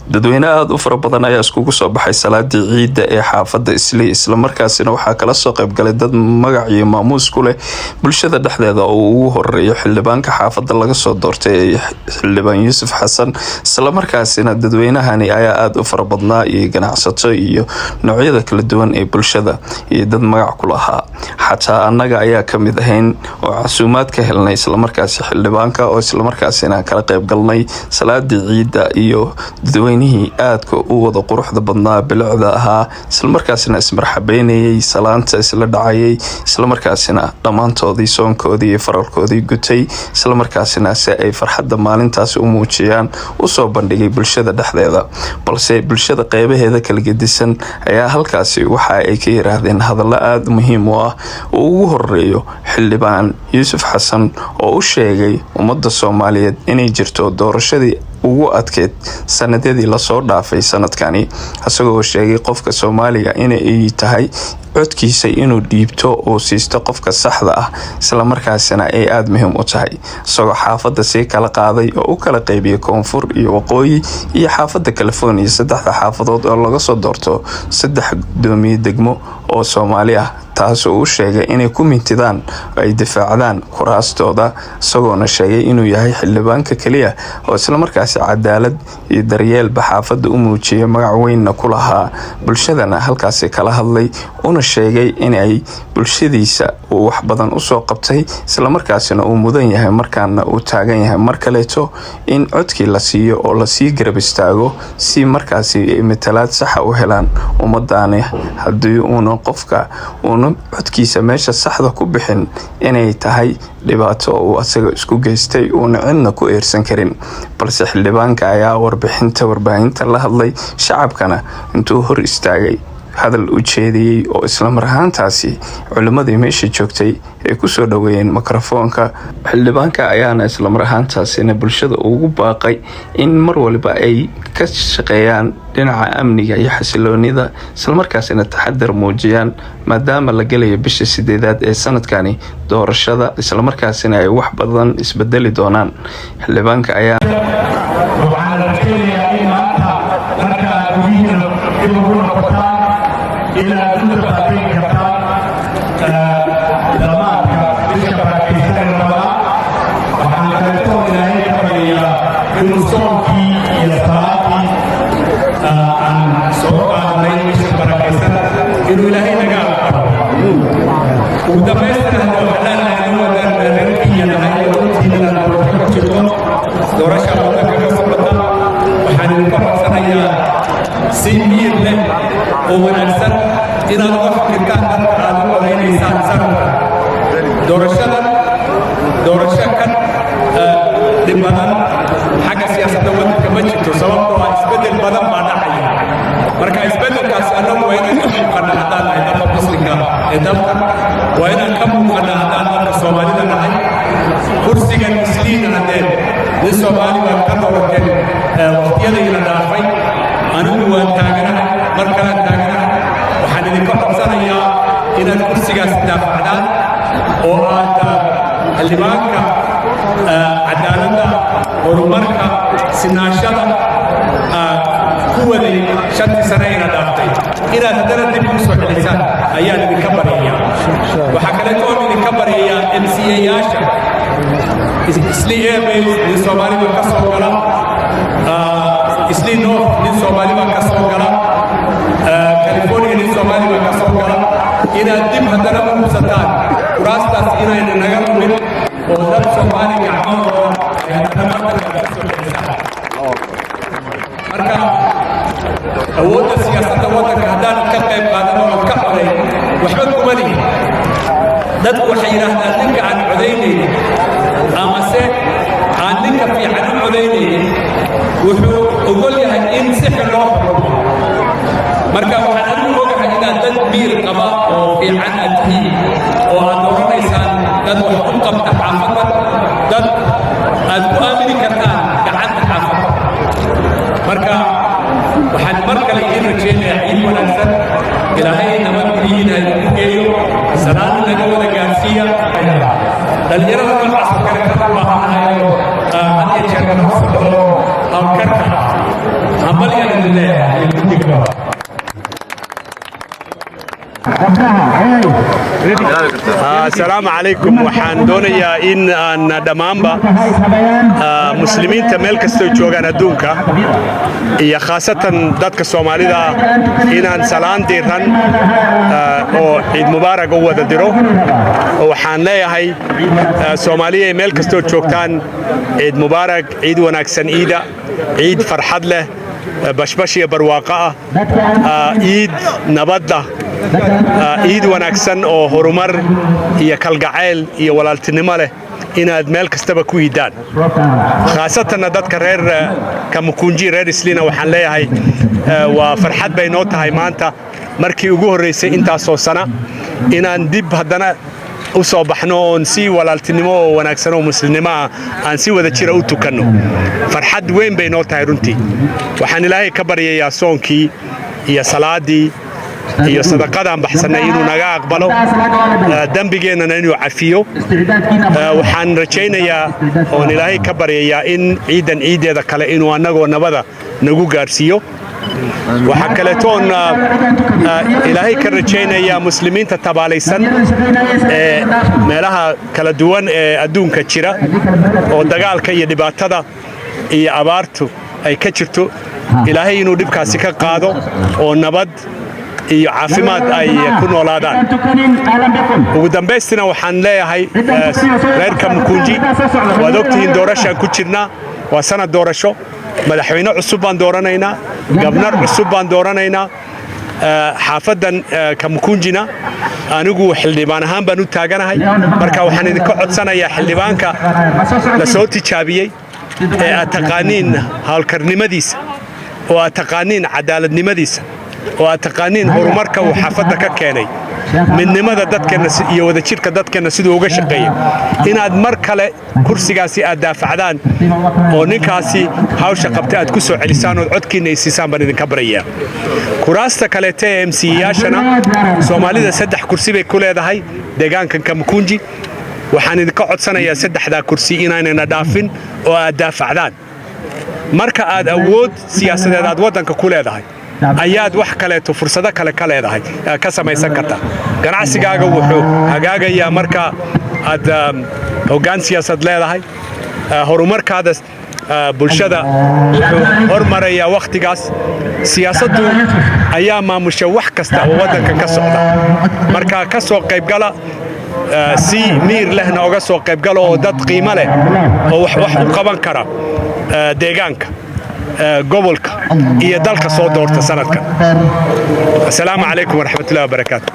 Dadweyne aada u fara badan ayaa iskugu soo baxay salaadii ciidda ee xaafadda Islii, islamarkaasina waxaa kala soo qaybgalay dad magac iyo maamuus ku leh bulshada dhexdeeda, oo uu ugu horeeyo xildhibaanka xaafadda laga soo doortay ee Xildhibaan Yuusuf Xasan. Islamarkaasina dadweynahani ayaa aada u fara badnaa, iyo ganacsato iyo noocyada kala duwan ee bulshada iyo dad magac ku lahaa. Xataa annaga ayaa kamid ahayn oo casuumaad ka helnay islamarkaasi xildhibaanka, oo islamarkaasina kala qaybgalnay salaadii ciidda iyo dadweynihii aadka u wada quruxda badnaa, bilicda ahaa, islamarkaasina ismarxabeynayay, salaanta isla dhacayay, islamarkaasina dhammaantoodii soonkoodii iyo faralkoodii gutay, islamarkaasina si ay farxadda maalintaasi u muujiyaan usoo bandhigay bulshada dhexdeeda. Balse bulshada qeybaheeda kala gedisan ayaa halkaasi waxa ay ka yiraahdeen hadallo aada muhiim u ah, oo ugu horeeyo Xildhibaan Yuusuf Xasan, oo u sheegay ummadda Soomaaliyeed inay jirto doorashadii ugu adkeyd sanadyadii lasoo dhaafay sanadkani, isagoo sheegay qofka Soomaaliga inay tahay codkiisa inuu dhiibto oo siisto qofka saxda ah, islamarkaasina ay aada muhiim u tahay, isagoo xaafadda sii kala qaaday oo u kala qeybiyay koonfur iyo waqooyi iyo xaafadda California, saddexda xaafadood oo laga soo doorto saddex gudoomiye degmo oo Soomaali ah, taasoo uu sheegay inay ku mintidaan oo ay difaacdaan kuraastooda, isagoona sheegay inuu yahay xildhibaanka keliya oo islamarkaasi cadaalad iyo daryeelba xaafadda u muujiyay, magac weynna ku lahaa bulshadana. Halkaasi kala hadlay una sheegay inay bulshadiisa uu wax badan usoo qabtay, islamarkaasina uu mudan yahay markaana uu taagan yahay mar kaleeto in codkii la siiyo oo lasii garab istaago, si markaasi ay matalaad saxa u helaan ummadaani. Haddii uuna qofka uuna codkiisa meesha saxda ku bixin, inay tahay dhibaato uu asaga isku geystay, uuna cidna ku eersan karin. Balse xildhibaanka ayaa warbixinta warbaahinta la hadlay, shacabkana intuu hor istaagay hadal u jeediyey, oo islamar ahaantaasi culimmadii meesha joogtay ay kusoo dhaweeyeen mikrofoonka. Xildhibaanka ayaana islamar ahaantaasina bulshada ugu baaqay in mar waliba ay ka shaqeeyaan dhinaca amniga iyo xasiloonida, islamarkaasina taxadar muujiyaan, maadaama la gelayo bisha sideedaad ee sanadkani doorashada, islamarkaasina ay wax badan isbedeli doonaan. Xildhibaanka ayaa Waxaan rajaynayaa in maanta marka aad guryihiina dib ugu noqotaan inaad u dabaaldegi kartaan dhammaadka bisha barakaysan ee Ramadaan. Waxaan kaleetoo Ilaahay ka baryayaa inuu soonkii iyo salaadii aan soo qaadnay bisha barakaysan inuu Ilaahay naga aqbalo. Ugu dambaystina, hadda waxaan leenahay, wadaan reerkiina nahay oo ogtihiin inaan doorasho ku jirto, doorasha waddanka ka socota. Waxaan idinka codsanayaa si miyir leh oo wanaagsan inaad uga fikirtaan dadka aad u odaynaysaan sanadka. Doorashadan doorasho kan dhib badan xagga siyaasadda waddanka ma jirto, sababtoo ah isbeddel badan baa dhacaya. Marka isbeddelkaasi annagu waa inaan ka muuqanna haddaan nahay dadka Muslimka ee dalka, waa inaan ka muuqanna haddaan dadka Soomaalida nahay. Kursigan Isliina haddeen nin Soomaali baan ka doorateen waqtiyadayna dhaafay. Anigu waan taaganahay, mar kalaan taaganahay. Waxaan idinka codsanayaa inaad kursigaas daafacdaan oo aad xildhibaanka cadaaladda, horumarka, sinaashada ku waday 5-tii sane ina dhaaftay inaad haddana dib ugu soo celisaan ayaan idinka baryayaa. Waxaa kaleeto oon idinka baryayaa MCA-yaasha Isli Airbase, nin Soomaali baa ka soo gala. Isli North, nin Soomaali baa ka soo gala. California, nin Soomaali baa ka soo gala. Inaad dib haddana u hubsataan kuraastaas inayna naga lumin oo dad Soomaali gacmahooda ay haddana markale ka soo celisaan. Marka awoodda siyaasadda waddanka haddaanad ka qayb qaadan oo ka codayn, waxba kuma lihi. Dadku waxay yidhaahdaan ninka aan codaynaynin amase aan ninka fiican u codaynaynin wuxuu ogol yahay in si xun loo xukumo. Marka waxaan anigu ogahay inaad dad miir qaba oo fiican aad tihiin, oo aad dooranaysaan dad wax u qabta xaafadda, dad aad ku aamini kartaan gacanta xaafadda. Marka waxaan mar kale idiin rajaynayaa ciid wanaagsan. Ilaahay nabad guryihiina idinku geeyo. Salaada naga wada gaarsiiya. Dhallinyarada noocaas oo kale ka u baahanahay oo had iyo jeer kala socdo hawlkarka hambalya. idin leeyahay iyo. Asalaamu calaykum. Waxaan doonayaa in aan dhammaanba muslimiinta meel kastoo joogaan adduunka iyo khaasatan dadka Soomaalida inaan salaan diiran oo ciid mubaarag u wada diro. Waxaan leeyahay, Soomaaliya meel kastoo joogtaan, ciid mubaarag, ciid wanaagsan, iida ciid farxad leh, bashbash iyo barwaaqo ah, ciid nabadda, ciid wanaagsan oo horumar iyo kalgacayl iyo walaaltinimo leh inaad meel kastaba ku iidaan. Khaasatanna dadka reer Kamukunji, reer Isliina, waxaan leeyahay waa farxad bay noo tahay maanta markii ugu horraysay intaasoo sana inaan dib haddana u soo baxno oon si walaaltinimo oo wanaagsan oo muslimnimo ah aan si wada jira u tukanno. Farxad weyn bay noo tahay runtii. Waxaan Ilaahay ka baryayaa soonkii iyo salaaddii iyo sadaqadaan baxsannay inuu naga aqbalo, dembigeennana inuu cafiyo. Waxaan rajaynayaa oon Ilaahay ka baryayaa in ciiddan ciiddeeda kale inuu annagoo nabada nagu gaadhsiiyo. Waxaa kaleetoon Ilaahay ka rajaynayaa muslimiinta tabaalaysan ee meelaha kala duwan ee adduunka jira oo dagaalka iyo dhibaatada iyo abaartu ay ka jirto, Ilaahay inuu dhibkaasi ka qaado oo nabad iyo caafimaad ay ku noolaadaan. Ugu dambaystina waxaan leeyahay reer Kamukunji, waad ogtihiin doorashaan ku jirnaa, waa sanad doorasho. Madaxweyne cusub baan dooranaynaa, governor cusub baan dooranaynaa. Xaafaddan Kamukunjina anigu xildhibaan ahaan baan u taaganahay. Marka waxaan idinka codsanayaa xildhibaanka la soo tijaabiyey ee aad taqaaniin howlkarnimadiisa oo aad taqaaniin cadaaladnimadiisa oo aad taqaaniin horumarka uu xaafadda ka keenay, midnimada dadkeenna iyo wadajirka dadkeenna siduu uga shaqeeyey, inaad mar kale kursigaasi aad daafacdaan oo ninkaasi hawsha qabtay aad ku soo celisaan ood codkiinna ay siisaan baan idinka baryayaa. Kuraasta kaleete ee MCA-yaashana, Soomaalida saddex kursi bay ku leedahay deegaankan Kamukunji. Waxaan idinka codsanayaa saddexdaa kursi inaynana dhaafin oo aad daafacdaan. Marka aad awood siyaasadeed aad waddanka ku leedahay ayaad wax kaleeto, fursado kale ka leedahay, ka samaysan kartaa. Ganacsigaaga wuxuu hagaagayaa marka aad hoggaan siyaasad leedahay. Horumarkaada bulshada wuxuu hormarayaa wakhtigaas. Siyaasaddu ayaa maamusha wax kasta oo waddankan ka socda. Marka ka soo qaybgala, si miir lehna oga soo qaybgala oo dad qiimo leh oo wax u qaban kara deegaanka, gobolka iyo dalka soo doorta sanadkan. Asalaamu calaykum waraxmatullahi wabarakaatu.